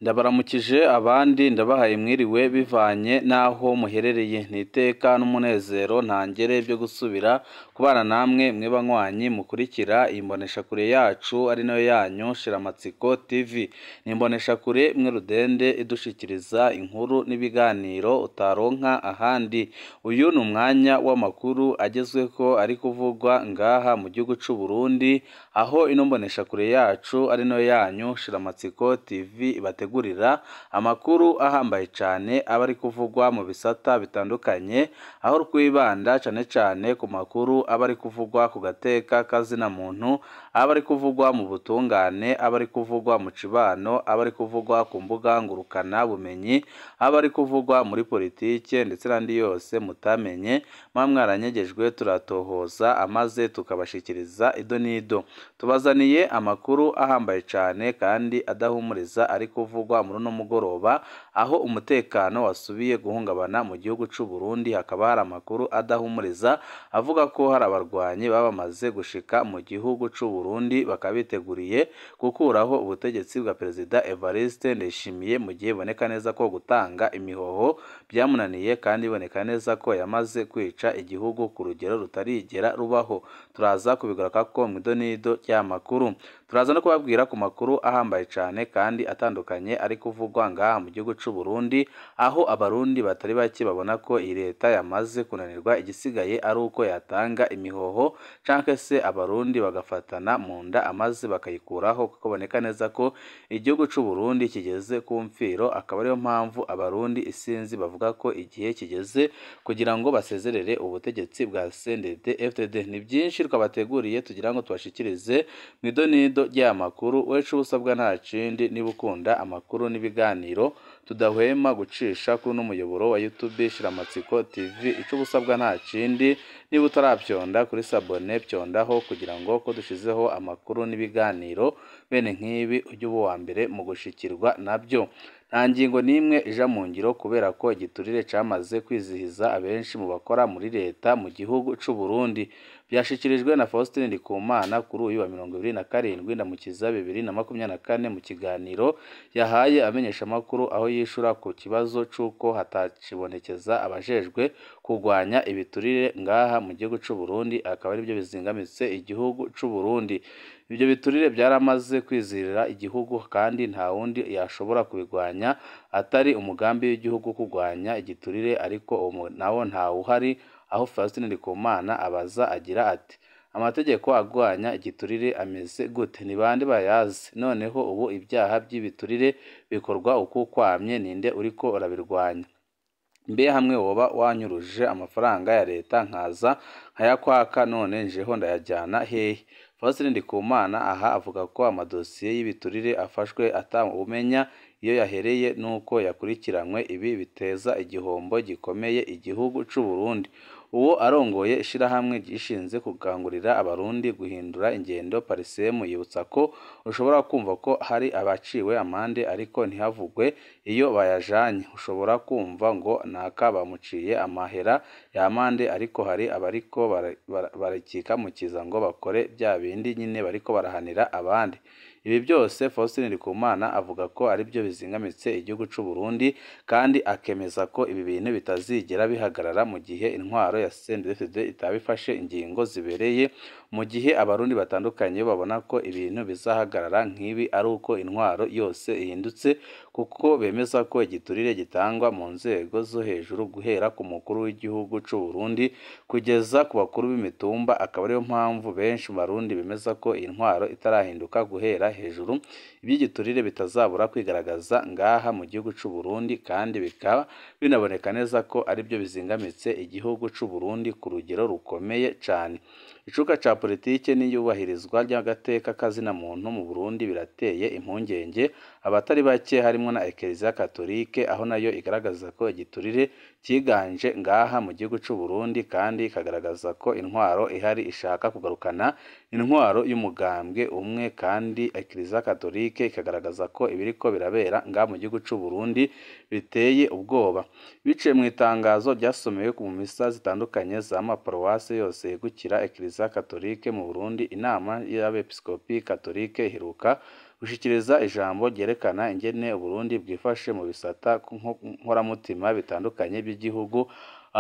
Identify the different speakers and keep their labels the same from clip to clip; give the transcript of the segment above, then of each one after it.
Speaker 1: Ndabaramukije abandi ndabahaye mwiriwe bivanye n'aho muherereye, ni iteka n'umunezero ntangere byo gusubira kubana namwe mwe banywanyi mukurikira iyi mboneshakure yacu ari nayo yanyu Shiramatsiko TV. Ni imboneshakure mwe rudende idushikiriza inkuru n'ibiganiro utaronka ahandi. Uyu ni umwanya w'amakuru agezweho ari kuvugwa ngaha mu gihugu c'u Burundi, aho ino mboneshakure yacu ari nayo yanyu Shiramatsiko TV ibategurira amakuru ahambaye cyane aba ari kuvugwa mu bisata bitandukanye, aho twibanda cyane cyane ku makuru aba ari kuvugwa ku gateka kazina muntu, aba ari kuvugwa mu butungane, aba ari kuvugwa mu cibano, aba ari kuvugwa ku mbuga ngurukana bumenyi, aba ari kuvugwa muri politike ndetse n'andi yose mutamenye muba mwaranyegejwe, turatohoza amaze tukabashikiriza ido n'ido. Tubazaniye amakuru ahambaye cyane kandi adahumuriza ari kuvugwa muri uno mugoroba, aho umutekano wasubiye guhungabana mu gihugu c'u Burundi. Hakaba hari amakuru adahumuriza avuga ko hari abarwanyi baba bamaze gushika mu gihugu c'u Burundi, bakaba biteguriye gukuraho ubutegetsi bwa Perezida Evariste Ndayishimiye, mu gihe biboneka neza ko gutanga imihoho byamunaniye kandi biboneka neza ko yamaze kwica igihugu ku rugero rutarigera rubaho. Turaza kubigaruka ko mu idonido ry'amakuru. Turaza no kubabwira ku makuru ahambaye cyane kandi atandukanye ari kuvugwa ngaha mu gihugu c'u Burundi, aho abarundi batari bake babona ko iyi leta yamaze kunanirwa, igisigaye ari uko yatanga imihoho canke se abarundi bagafatana mu nda amaze bakayikuraho, kuko boneka neza ko igihugu c'u Burundi kigeze ku mfiro. Akaba ariyo mpamvu abarundi isinzi bavuga ko igihe kigeze kugira ngo basezerere ubutegetsi bwa CNDD-FDD. Ni byinshi twabateguriye tugira ngo tubashikirize mu idonido ry'amakuru. Wecu usabwa nta kindi, niba ukunda amakuru n'ibiganiro tudahwema gucisha kuri uno muyoboro wa YouTube Shiramatsiko TV, ico ubusabwa nta kindi, niba utarabyonda kuri sabone byondaho kugira ngo ko dushizeho amakuru n'ibiganiro bene nk'ibi ujye uba uwa mbere mu gushikirwa nabyo. Nta ngingo n'imwe ija mu ngiro kubera ko igiturire camaze kwizihiza abenshi mu bakora muri leta mu gihugu c'u Burundi. Byashikirijwe na Faustin Ndikumana kuri uyu wa 27 Ndamukiza 2024 mu kiganiro yahaye amenyeshamakuru, aho yishura ku kibazo c'uko hatacibonekeza abajejwe kurwanya ibiturire ngaha mu gihugu c'u Burundi, akaba aribyo bizingamitse igihugu c'u Burundi. Ibyo biturire byaramaze kwizihira igihugu kandi nta wundi yashobora kubirwanya atari umugambi w'igihugu kurwanya igiturire, ariko nawo ntawuhari. Aho Faustin Ndikumana abaza agira ati: amategeko agwanya igiturire ameze gute? Ni bande bayazi? Noneho ubu ibyaha by'ibiturire bikorwa uku kwamye, ninde uriko urabirwanya? Mbe hamwe woba wanyuruje amafaranga ya leta nkaza nkayakwaka, none njeho ndayajyana hehe? Faustin Ndikumana aha avuga ko amadosiye y'ibiturire afashwe atawumenya iyo yahereye n'uko yakurikiranywe. Ibi biteza igihombo gikomeye igihugu c'u Burundi. Uwo arongoye ishirahamwe gishinze kugangurira abarundi guhindura ingendo Parisemu yibutsa ko ushobora kumva ko hari abaciwe amande ariko ntihavugwe iyo bayajanye. Ushobora kumva ngo naka bamuciye amahera y'amande, ariko hari abariko barakika mukiza ngo bakore bya bindi nyine bariko barahanira abandi. Ibi byose Faustin Ndikumana avuga ko ari byo bizingamitse igihugu c'u Burundi, kandi akemeza ko ibi bintu bitazigera bihagarara mu gihe intwaro ya CNDD-FDD itabifashe ingingo zibereye, mu gihe abarundi batandukanye babona ko ibintu bizahagarara nk'ibi ari uko intwaro yose ihindutse, kuko bemeza ko igiturire gitangwa mu nzego zo hejuru guhera ku mukuru w'igihugu c'u Burundi kugeza ku bakuru b'imitumba. Akaba ariyo mpamvu benshi mu barundi bemeza ko iyi ntwaro itarahinduka guhera hejuru, iby'igiturire bitazabura kwigaragaza ngaha mu gihugu c'u Burundi, kandi bikaba binaboneka neza ko aribyo bizingamitse igihugu c'u Burundi ku rugero rukomeye cane. Icuka ca politike n'iyubahirizwa ry'agateka kazina muntu mu Burundi birateye impungenge abatari bake, harimo na Eklezia Katolike, aho nayo igaragaza ko igiturire cyiganje ngaha mu gihugu c'u Burundi, kandi ikagaragaza ko intwaro ihari ishaka kugarukana intwaro y'umugambwe umwe. Kandi Eklezia Katolike ikagaragaza ko ibiriko birabera ngaha mu gihugu c'u Burundi biteye ubwoba. Biciye mu itangazo ryasomewe ku misa zitandukanye za maparuwase yose yegukira Eklezia Katolike mu Burundi, inama y'abepiskopi Katolike iheruka Gushikiriza ijambo ryerekana ingene Uburundi bwifashe mu bisata nkoramutima bitandukanye by'igihugu,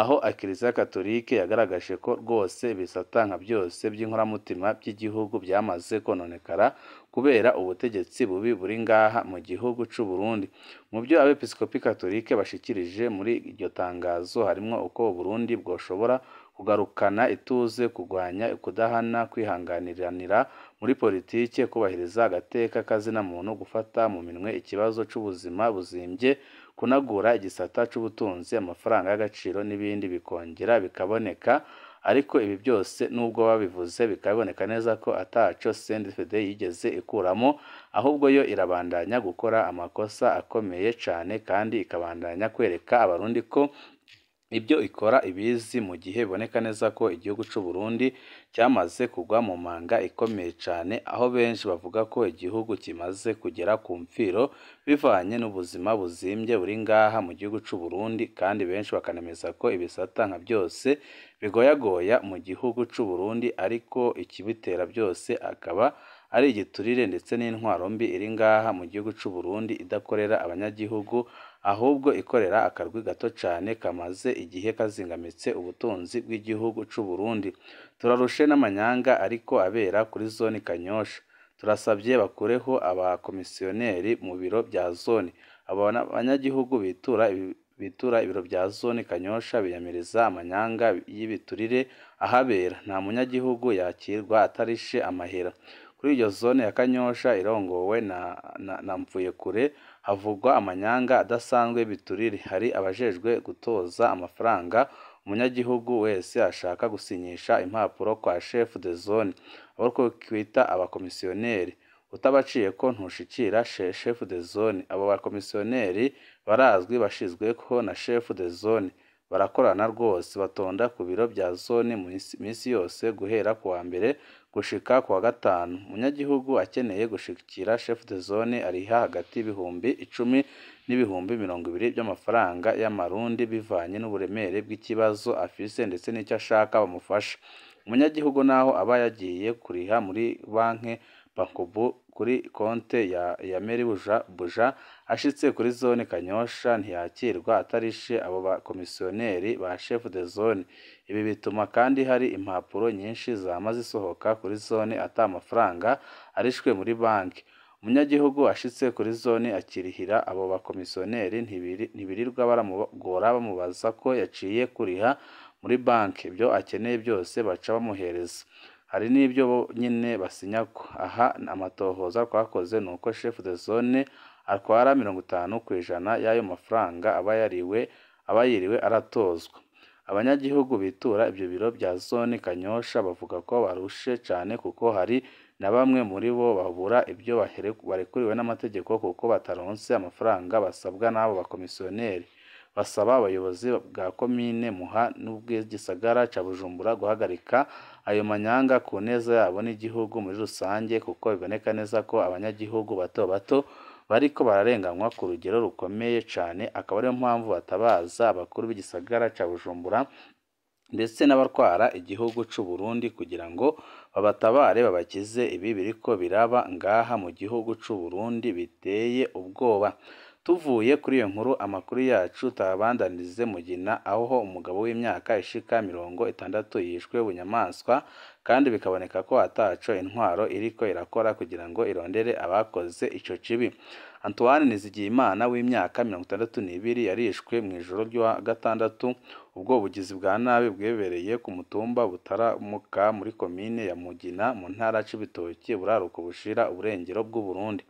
Speaker 1: aho Kiliziya Katolike yagaragaje ko rwose ibisata nka byose by'inkoramutima by'igihugu byamaze kononekara kubera ubutegetsi bubi buri ngaha mu gihugu c'u Burundi. Mu byo abepiskopi katolike bashikirije muri iryo tangazo harimwo uko Uburundi bwoshobora kugarukana ituze, kurwanya ukudahana, kwihanganiranira muri politike, kubahiriza agateka kazina muntu, gufata mu minwe ikibazo c'ubuzima buzimbye, kunagura igisata c'ubutunzi, amafaranga y'agaciro n'ibindi bikongera bikaboneka. Ariko ibi byose nubwo babivuze bikaboneka neza ko ataco CNDD-FDD yigeze ikuramo, ahubwo yo irabandanya gukora amakosa akomeye cane kandi ikabandanya kwereka abarundi ko ibyo ikora ibizi, mu gihe biboneka neza ko igihugu c'u Burundi cyamaze kugwa mu manga ikomeye cane, aho benshi bavuga ko igihugu kimaze kugera ku mfiro bivanye n'ubuzima buzimbye buri ngaha mu gihugu c'u Burundi, kandi benshi bakanemeza ko ibisata nka byose bigoyagoya mu gihugu c'u Burundi, ariko ikibitera byose akaba ari igiturire ndetse n'intwaro mbi iri ngaha mu gihugu c'u Burundi idakorera abanyagihugu, ahubwo ikorera akarwi gato cane kamaze igihe kazingamitse ubutunzi bw'igihugu c'u Burundi. Turarushe n'amanyanga ariko abera kuri zone Kanyosha. Turasabye bakureho abakomisiyoneri mu biro bya zone. Abo banyagihugu bitura ibiro bya zone Kanyosha biyamiriza amanyanga y'ibiturire ahabera. Nta munyagihugu yakirwa atarishe amahera. Kuri iyo zone ya Kanyosha irongowe na Mvuyekure havugwa amanyanga adasanzwe y'ibiturire. Hari abajejwe gutoza amafaranga umunyagihugu wese ashaka gusinyisha impapuro kwa chef de zone, abo kwita abakomisiyoneri. Utabaciye ko ntushikira chef de zone. Abo bakomisiyoneri barazwi, bashizweko na chef de zone, barakorana rwose, batonda ku biro bya zone misi yose guhera ku wa mbere gushika ku wa gatanu. Umunyagihugu akeneye gushikira chef de zone ariha hagati y'ibihumbi 10 n'ibihumbi 20 by'amafaranga y'amarundi, bivanye n'uburemere bw'ikibazo afise ndetse n'icyo ashaka bamufasha. Umunyagihugu naho aba yagiye kuriha muri banke Bancobu kuri konte ya Meri Buja, ashitse kuri zone Kanyosha ntiyakirwa atarishe abo bakomisiyoneri ba chef de zone. Ibi bituma kandi hari impapuro nyinshi zama zisohoka kuri zone ata mafaranga arishwe muri banki. Umunyagihugu ashitse kuri zone akirihira abo bakomisiyoneri, ntibirirwa baramugora bamubaza ko yaciye kuriha muri banki, ibyo akeneye byose baca bamuhereza. Hari n'ibyo bo nyine basinyako. Aha amatohoza twakoze ni uko chef de zone atwara 50% y'ayo mafaranga aba yiriwe aratozwa. Abanyagihugu bitura ibyo biro bya zone Kanyosha bavuga ko barushe cane, kuko hari na bamwe muri bo babura ibyo barekuriwe n'amategeko kuko bataronse amafaranga basabwa n'abo bakomisiyoneri. Basaba abayobozi bwa komine Muha n'ubw'igisagara ca Bujumbura guhagarika ayo manyanga ku neza yabo n'igihugu muri rusange, kuko biboneka neza ko abanyagihugu bato bato bariko bararenganywa ku rugero rukomeye cane, akaba ariyo mpamvu batabaza abakuru b'igisagara ca Bujumbura ndetse n'abatwara igihugu c'u Burundi kugira ngo babatabare babakize ibi biriko biraba ngaha mu gihugu c'u Burundi biteye ubwoba. Tuvuye kuri iyo nkuru, amakuru yacu tabandanirize Mugina, aho umugabo w'imyaka ishika 60 yishwe bunyamaswa, kandi bikaboneka ko ataco intwaro iriko irakora kugira ngo irondere abakoze ico kibi. Antoine Nizigiyimana w'imyaka 62 yarishwe mu ijoro ry'uwa gatandatu, ubwo bugizi bwa nabi bwebereye ku mutumba Butaramuka muri komine ya Mugina mu ntara Cibitoke, buraruko bushira uburengero bw'u Burundi.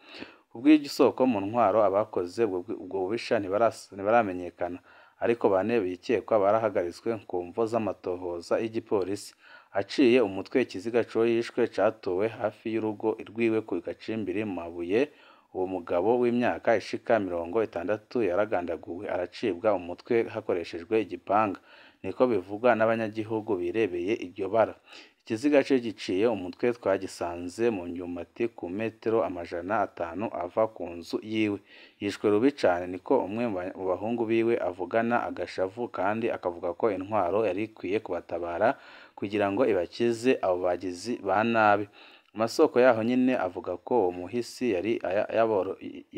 Speaker 1: Kubw'isoko mu ntwaro, abakoze ubwo bubisha ntibaramenyekana, ariko bane bikekwa barahagaritswe ku mvo z'amatohoza y'igipolisi. Aciye umutwe, ikiziga c'uwo yishwe catowe hafi y'urugo rwiwe ku gacimbiri Mabuye. Uwo mugabo w'imyaka ishika 60 yaragandaguwe aracibwa umutwe hakoreshejwe igipanga, niko bivugwa n'abanyagihugu birebeye iryo bara. Ikiziga ce giciye umutwe twagisanze mu myumbati ku metero 500 ava ku nzu yiwe. Yishwe rubi cane, niko umwe mu bahungu biwe avugana agashavu, kandi akavuga ko intwaro yari ikwiye kubatabara kugira ngo ibakize abo bagizi ba nabi. Amasoko yaho nyene avuga ko uwo muhisi yari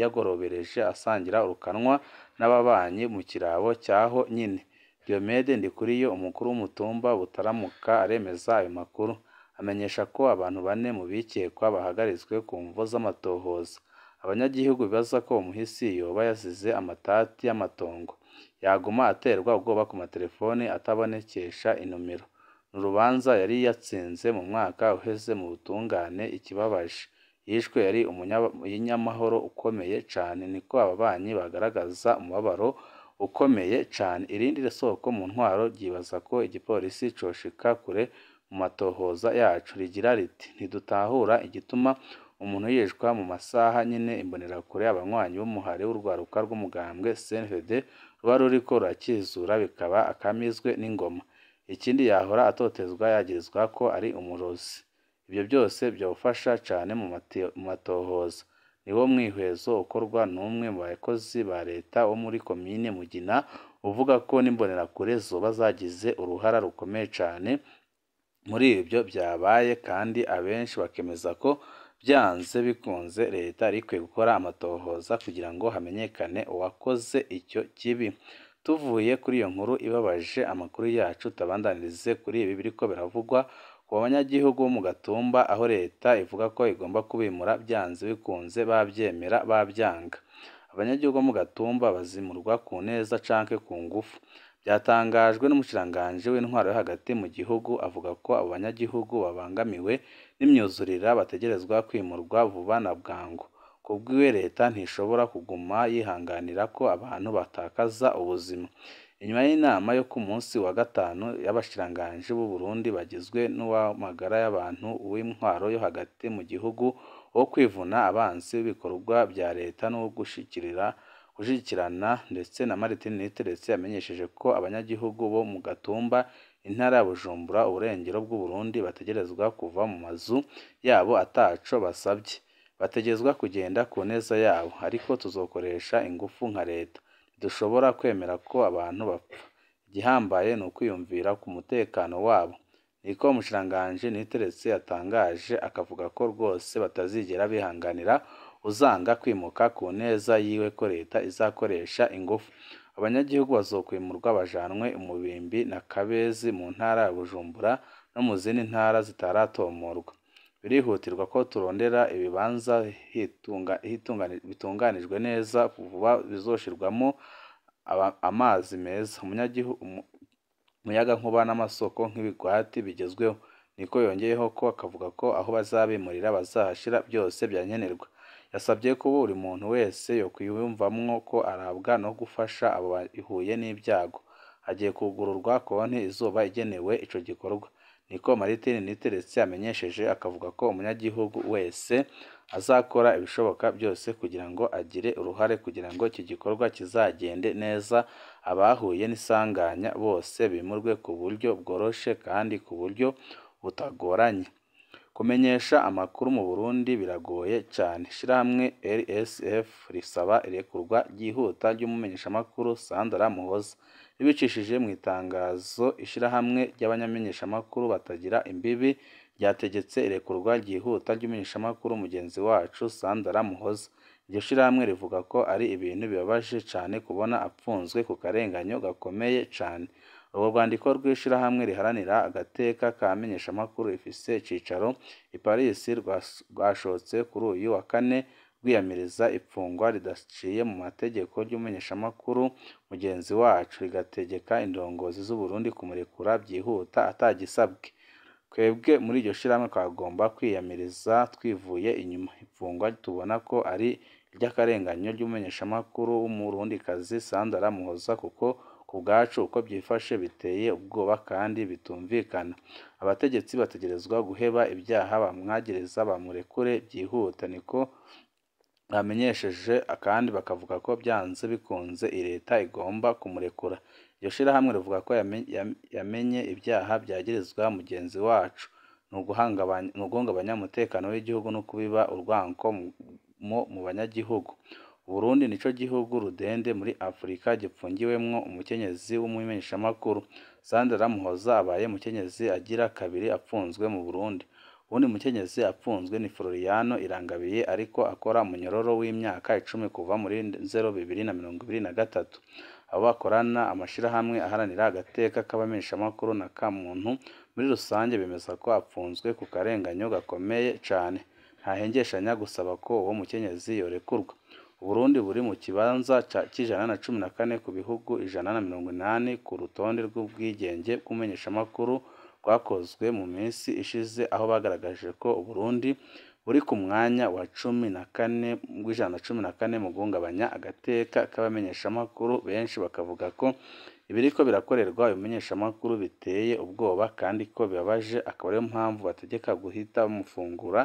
Speaker 1: yagorobereje asangira urukanwa n'ababanyi mu kirabo cyaho nyine. Diomede Ndikuriyo, umukuru w'umutumba Butaramuka, aremeza ayo makuru, amenyesha ko abantu bane mu bikekwa bahagaritswe ku mvo z'amatohoza. Abanyagihugu bibaza ko umuhisi yoba yazize amatati y'amatongo, yaguma aterwa ubwoba ku matelefoni atabonekesha inomero. Ni urubanza yari yatsinze mu mwaka uheze mu butungane. Ikibabaje, yishwe yari umunyamahoro ukomeye cane, niko ababanyi bagaragaza umubabaro ukomeye cane. Irindi soko mu ntwaro ryibaza ko igipolisi coshika kure mu matohoza yaco, rigira riti: "Ntidutahura igituma umuntu yicwa mu masaha nyene imbonerakure, abanywanyi b'umuhari w'urwaruka rw'umugambwe CNDD ruba ruriko rurakizura bikaba akamizwe n'ingoma. Ikindi yahora atotezwa yagirizwa ko ari umurozi. Ivyo byose vyofasha cane mu matohoza." Niwo mwihwezo ukorwa n'umwe mu bakozi ba leta wo muri komine Mugina, uvuga ko n'imbonerakure zoba zagize uruhara rukomeye cane muri ivyo vyabaye, kandi abenshi bakemeza ko vyanze bikunze leta yari ikwiye gukora amatohoza kugira ngo hamenyekane uwakoze icyo kibi. Tuvuye kuri iyo nkuru ibabaje, amakuru yacu tabandanirize kuri ibi biriko biravugwa ku banyagihugu bo mu Gatumba, aho leta ivuga ko igomba kubimura byanze bikunze, bavyemera bavyanga. Abanyagihugu bo mu Gatumba bazimurwa ku neza canke ku ngufu. Byatangajwe n'umushikiranganji w'intwaro yo hagati mu gihugu, avuga ko abo banyagihugu babangamiwe n'imyuzurira bategerezwa kwimurwa vuba na bwangu. Kubwiwe, leta ntishobora kuguma yihanganira ko abantu batakaza ubuzima. Inyuma y'inama yo ku munsi wa gatanu y'abashikiranganji b'u Burundi bagizwe n'uw'amagara y'abantu, uw'intwaro yo hagati mu gihugu, uwo kwivuna abansi w'ibikorwa vya leta n'uwo gushigikirana, ndetse na Martin Niteretse, yamenyesheje ko abanyagihugu bo mu Gatumba, intara ya Bujumbura, uburengero bw'u Burundi, bategerezwa kuva mu mazu yabo ataco basabye. Bategerezwa kugenda ku neza yabo, ariko tuzokoresha ingufu nka leta. Ntidushobora kwemera ko abantu bapfa. Igihambaye ni ukwiyumvira ku mutekano wabo. Niko umushikiranganji Niteretse yatangaje, akavuga ko rwose batazigera bihanganira uzanga kwimuka ku neza yiwe, ko leta izakoresha ingufu. Abanyagihugu bazokwimurwa bajanwe i Mubimbi na Kabezi mu ntara ya Bujumbura no mu zindi ntara zitaratomorwa. Birihutirwa ko turondera ibibanza bitunganijwe neza vuba bizoshirwamwo amazi meza, umuyagankuba n'amasoko nk'ibigwati bigezweho. Niko yongeyeho ko akavuga ko aho bazabimurira bazahashira byose vyankenerwa. Yasabye ko buri muntu wese yokwiyumvamwo ko arabwa no gufasha abo bahuye n'ibyago. Hagiye kugururwa konti izoba igenewe ico gikorwa. Niko Martin Niteretse amenyesheje, akavuga ko umunyagihugu wese azakora ibishoboka byose kugira ngo agire uruhare kugira ngo iki gikorwa kizagende neza, abahuye n'isanganya bose bimurwe ku buryo bworoshe kandi ku buryo butagoranye. Kumenyesha amakuru mu Burundi biragoye cane. Ishirahamwe RSF risaba irekurwa ryihuta ry'umumenyeshamakuru Sandra Muhoza. Ribicishije mu itangazo, ishirahamwe ry'abamenyeshamakuru batagira imbibi ryategetse irekurwa ryihuta ry'umumenyeshamakuru mugenzi wacu Sandra Muhoza. Iryo shirahamwe rivuga ko ari ibintu bibabaje cane kubona apfunzwe ku karenganyo gakomeye cane. Urwo rwandiko rw'ishirahamwe riharanira agateka k'abamenyeshamakuru rifise icicaro i Paris rwashotse kuri uyu wa kane rwiyamiriza ifungwa ridaciye mu mategeko ry'umumenyeshamakuru mugenzi wacu, rigategeka indongozi z'Uburundi kumurekura byihuta atagisabwe. Twebwe muri iryo shirahamwe twagomba kwiyamiriza twivuye inyuma ifungwa tubona ko ari iry'akarenganyo ry'umumenyeshamakuru w'umurundikazi Sandra Muhoza, kuko ku bwacu uko byifashe biteye ubwoba kandi bitumvikana. Abategetsi bategerezwa guheba ibyaha bamwagiriza bamurekure byihuta, niko bamenyesheje, kandi bakavuga ko byanze bikunze leta igomba kumurekura. Iryo shirahamwe rivuga ko yamenye ibyaha byagirizwa mugenzi wacu ni uguhungabanya umutekano w'igihugu no kubiba urwanko mu banyagihugu. Uburundi nico gihugu rudende muri Afrika gipfungiwemwo umukenyezi w'umumenyeshamakuru. Sandra Muhoza abaye umukenyezi agira kabiri apfunzwe mu Burundi. Uwundi mukenyezi apfunzwe ni Floriano Irangabiye ariko akora umunyororo w'imyaka 10 kuva muri 2023. Abo bakorana amashirahamwe aharanira agateka k'abamenyeshamakuru na kamuntu muri rusange bemeza ko apfunzwe ku karenganyo gakomeye cane. Ntahengeshanya gusaba ko uwo mukenyezi yorekurwa. Uburundi buri mu kibanza c'114 ku bihugu 180 ku rutonde rw'ubwigenge bw'umenyeshamakuru rwakozwe mu minsi ishize, aho bagaragaje ko Uburundi buri ku mwanya wa 14 w'ijana na 14 mu guhungabanya agateka k'abamenyeshamakuru. Benshi bakavuga ko ibiriko birakorerwa uyu mumenyeshamakuru biteye ubwoba kandi ko bibabaje, akaba ariyo mpamvu bategeka guhita bamufungura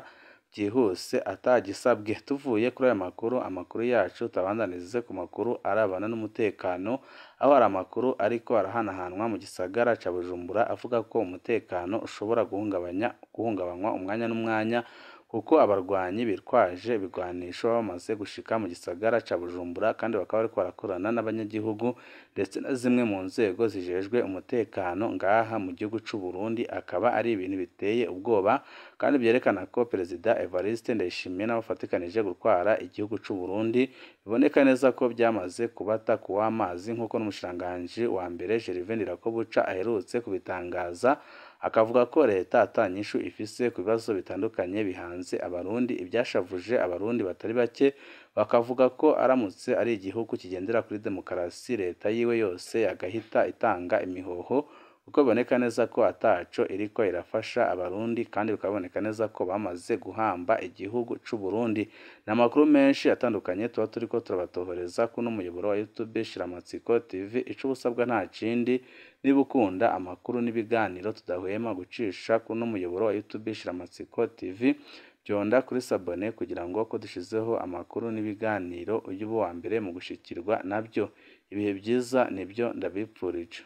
Speaker 1: byihuse atagisabwe. Tuvuye kuri aya makuru, amakuru yacu tabandanize ku makuru arabana n'umutekano, aho hari amakuru ariko arahanahanwa mu gisagara ca Bujumbura avuga ko umutekano ushobora guhungabanywa umwanya n'umwanya, kuko abarwanyi bitwaje ibigwanisho bamaze gushika mu gisagara ca Bujumbura, kandi bakaba bariko barakorana n'abanyagihugu ndetse na zimwe mu nzego zijejwe umutekano ngaha mu gihugu c'u Burundi. Akaba ari ibintu biteye ubwoba kandi vyerekana ko Perezida Evariste Ndayishimiye n'abafatikanije gutwara igihugu c'u Burundi biboneka neza ko byamaze kubata kuw'amazi, nk'uko n'umushikiranganji wa mbere Gervais Ndirakobuca aherutse kubitangaza, akavuga ko leta ata nyishu ifise ku bibazo bitandukanye bihanze Abarundi. Ivyashavuje Abarundi batari bake, bakavuga ko aramutse ari igihugu kigendera kuri demokarasi, leta yiwe yose yagahita itanga imihoho, kuko biboneka neza ko ataco iriko irafasha Abarundi, kandi bikaboneka neza ko bamaze guhamba igihugu c'u Burundi. Ni amakuru menshi atandukanye tuba turiko turabatohoreza kuno muyoboro wa YouTube Shiramatsiko TV. Ico ubusabwa nta kindi, niba ukunda amakuru n'ibiganiro tudahwema gucisha kuno muyoboro wa YouTube Shiramatsiko TV, fyonda kuri s'abonner kugira ngo ko dushizeho amakuru n'ibiganiro ujye uba uwa mbere mu gushikirwa nabyo. Ibihe byiza nibyo ndabipfurije.